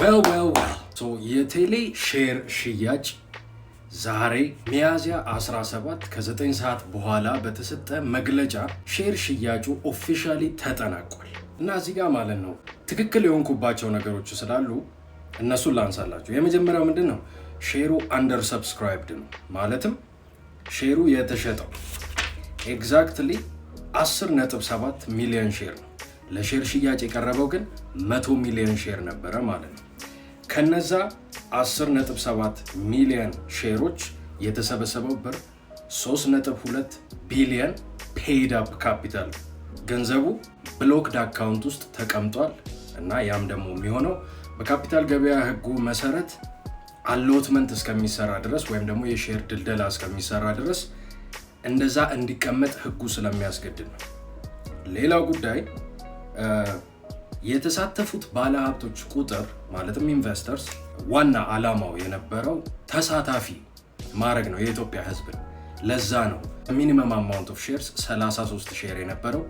Well, so የቴሌ share ሽያጭ ዛሬ ሚያዝያ 17 ከ9 ሰዓት በኋላ በተሰጠ መግለጫ share ሽያጩ officially ተጠናቋል። እና እዚህ ጋር ማለት ነው ትክክል የሆንኩባቸው ነገሮች ስላሉ እነሱን ላንሳላችሁ። የመጀመሪያው ምንድን ነው? Share ኡ under subscribed ነው። ማለትም share ኡ የተሸጠው exactly 10.7 ሚሊዮን share ነው። ለ share ሽያጭ የቀረበው ግን 100 ሚሊዮን share ነበረ ማለት ነው። ከነዛ 10.7 ሚሊዮን share ኦች የተሰበሰበው ብር 3.2 ቢሊዮን paid up capital፣ ገንዘቡ blocked account ውስጥ ተቀምጧል። እና ያም ደግሞ የሚሆነው በካፒታል ገበያ ሕጉ መሰረት allotment እስከሚሰራ ድረስ ወይም ደግሞ የ share ድልደላ እስከሚሰራ ድረስ እንደዛ እንዲቀመጥ ሕጉ ስለሚያስገድድ ነው። ሌላው ጉዳይ የተሳተፉት ባለሀብቶች ቁጥር ማለትም investors፣ ዋና ዓላማው የነበረው ተሳታፊ ማድረግ ነው የኢትዮጵያ ሕዝብን። ለዛ ነው minimum amount of shares 33 share የነበረው።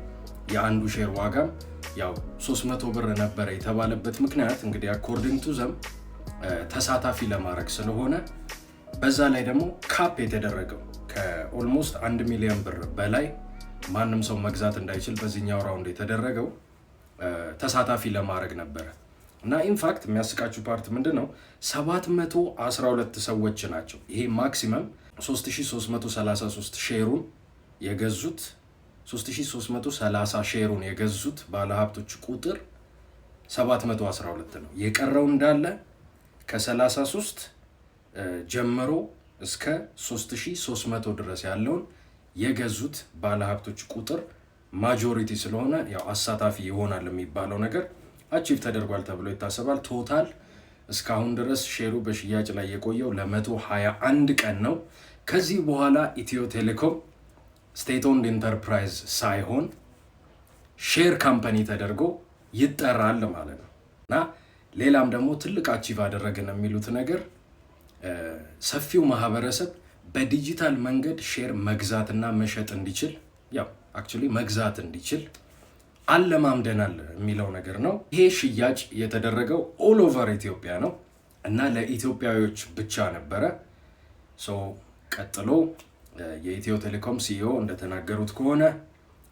የአንዱ share ዋጋም ያው 300 ብር ነበረ የተባለበት ምክንያት እንግዲህ according to them ተሳታፊ ለማድረግ ስለሆነ፣ በዛ ላይ ደግሞ cap የተደረገው ከ almost 1 ሚሊዮን ብር በላይ ማንም ሰው መግዛት እንዳይችል በዚህኛው round የተደረገው ተሳታፊ ለማድረግ ነበረ። እና in fact የሚያስቃችሁ part ምንድን ነው? 712 ሰዎች ናቸው ይሄ maximum 3333 share ኡን የገዙት። 3330 share ኡን የገዙት ባለሀብቶች ቁጥር 712 ነው። የቀረው እንዳለ ከ33 ጀምሮ እስከ 3300 ድረስ ያለውን የገዙት ባለሀብቶች ቁጥር majority ስለሆነ ያው አሳታፊ ይሆናል የሚባለው ነገር achieve ተደርጓል ተብሎ ይታሰባል። Total እስካሁን ድረስ share ኡ በሽያጭ ላይ የቆየው ለ121 ቀን ነው። ከዚህ በኋላ ኢትዮ ቴሌኮም state owned enterprise ሳይሆን share company ተደርጎ ይጠራል ማለት ነው። እና ሌላም ደግሞ ትልቅ achieve አደረግን የሚሉት ነገር ሰፊው ማህበረሰብ በዲጂታል መንገድ share መግዛትና መሸጥ እንዲችል፣ ያው actually መግዛት እንዲችል አለማምደናል የሚለው ነገር ነው። ይሄ ሽያጭ የተደረገው all over ኢትዮጵያ ነው እና ለኢትዮጵያዊዎች ብቻ ነበረ። So ቀጥሎ የኢትዮ ቴሌኮም CEO እንደተናገሩት ከሆነ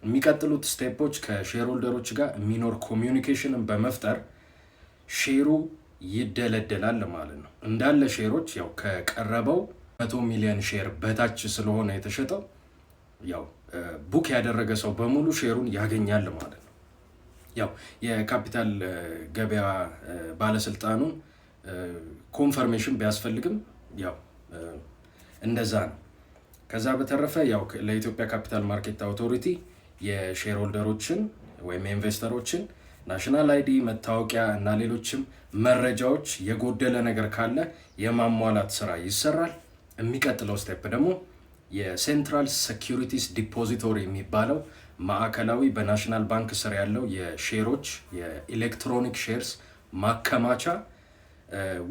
የሚቀጥሉት step ኦች ከ shareholder ኦች ጋር የሚኖር communication ን በመፍጠር share ኡ ይደለደላል ማለት ነው። እንዳለ share ኦች ያው ከቀረበው 100 ሚሊዮን share በታች ስለሆነ የተሸጠው ያው book ያደረገ ሰው በሙሉ share ኡን ያገኛል ማለት ነው። ያው የካፒታል ገበያ ባለስልጣኑን confirmation ቢያስፈልግም ያው እንደዛ ነው። ከዛ በተረፈ ያው ለኢትዮጵያ Capital Market Authority የ shareholder ኦችን ወይም የ investor ኦችን national ID፣ መታወቂያ እና ሌሎችም መረጃዎች የጎደለ ነገር ካለ የማሟላት ስራ ይሰራል። የሚቀጥለው step ደግሞ የ Central Securities Depository የሚባለው ማዕከላዊ በ National Bank ስር ያለው የ share ኦች የ electronic shares ማከማቻ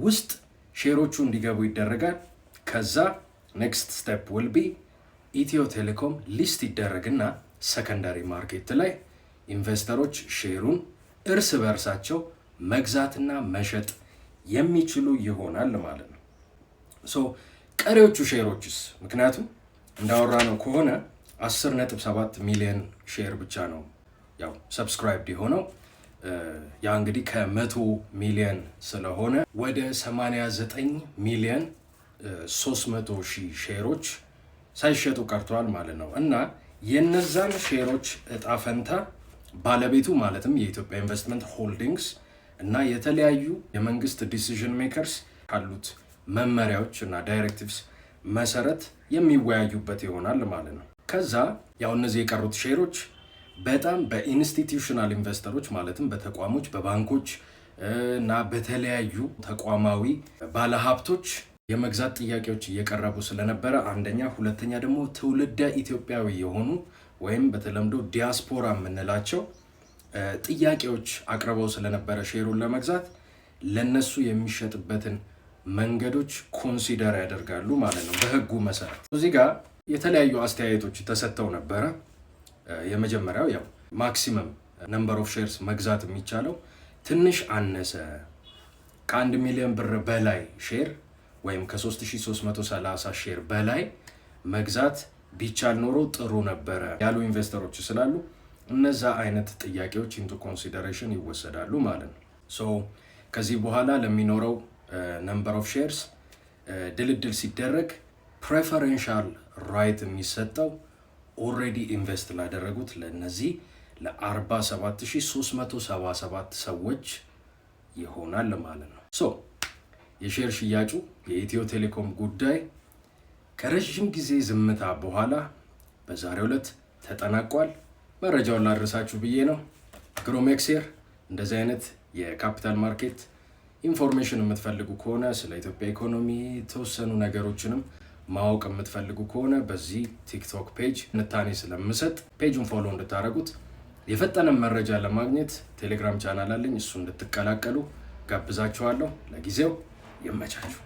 ውስጥ share ኦቹ እንዲገቡ ይደረጋል። ከዛ next step will be ኢትዮ ቴሌኮም list ይደረግና secondary market ላይ investor ኦች share ኡን እርስ በእርሳቸው መግዛትና መሸጥ የሚችሉ ይሆናል ማለት ነው። So ቀሪዎቹ share ኦችስ? ምክንያቱም እንዳወራነው ከሆነ 10.7 ሚሊዮን share ብቻ ነው ያው subscribed የሆነው። ያ እንግዲህ ከ100 ሚሊዮን ስለሆነ ወደ 89 ሚሊዮን 300 ሺህ share ኦች ሳይሸጡ ቀርተዋል ማለት ነው። እና የነዛን share ኦች እጣ ፈንታ ባለቤቱ ማለትም የኢትዮጵያ ኢንቨስትመንት ሆልዲንግስ እና የተለያዩ የመንግስት decision makers ካሉት መመሪያዎች እና directives መሰረት የሚወያዩበት ይሆናል ማለት ነው። ከዛ ያው እነዚህ የቀሩት share ኦች በጣም በ institutional investor ኦች ማለትም በተቋሞች፣ በባንኮች እና በተለያዩ ተቋማዊ ባለሀብቶች የመግዛት ጥያቄዎች እየቀረቡ ስለነበረ አንደኛ፣ ሁለተኛ ደግሞ ትውልደ ኢትዮጵያዊ የሆኑ ወይም በተለምዶ ዲያስፖራ የምንላቸው ጥያቄዎች አቅርበው ስለነበረ share ኡን ለመግዛት ለነሱ የሚሸጥበትን መንገዶች consider ያደርጋሉ ማለት ነው በህጉ መሰረት። እዚህ ጋር የተለያዩ አስተያየቶች ተሰጥተው ነበረ። የመጀመሪያው ያው maximum number of shares መግዛት የሚቻለው ትንሽ አነሰ። ከ1 ሚሊዮን ብር በላይ share ወይም ከ3330 share በላይ መግዛት ቢቻል ኖሮ ጥሩ ነበረ ያሉ investor ኦች ስላሉ እነዛ አይነት ጥያቄዎች into consideration ይወሰዳሉ ማለት ነው። So ከዚህ በኋላ ለሚኖረው number of shares ድልድል ሲደረግ preferential right የሚሰጠው already invest ላደረጉት ለእነዚህ ለ47,377 ሰዎች ይሆናል ማለት ነው። So የ share ሽያጩ የኢትዮ ቴሌኮም ጉዳይ ከረዥም ጊዜ ዝምታ በኋላ በዛሬው ዕለት ተጠናቋል። መረጃውን ላድረሳችሁ ብዬ ነው። ግሩም ኤክሴር። እንደዚህ አይነት የ capital market information የምትፈልጉ ከሆነ፣ ስለ ኢትዮጵያ ኢኮኖሚ የተወሰኑ ነገሮችንም ማወቅ የምትፈልጉ ከሆነ በዚህ ቲክቶክ page ትንታኔ ስለምሰጥ page ኡን follow እንድታደርጉት፣ የፈጠነ መረጃ ለማግኘት ቴሌግራም ቻናል አለኝ፣ እሱ እንድትቀላቀሉ ጋብዛችኋለሁ። ለጊዜው ይመቻችሁ።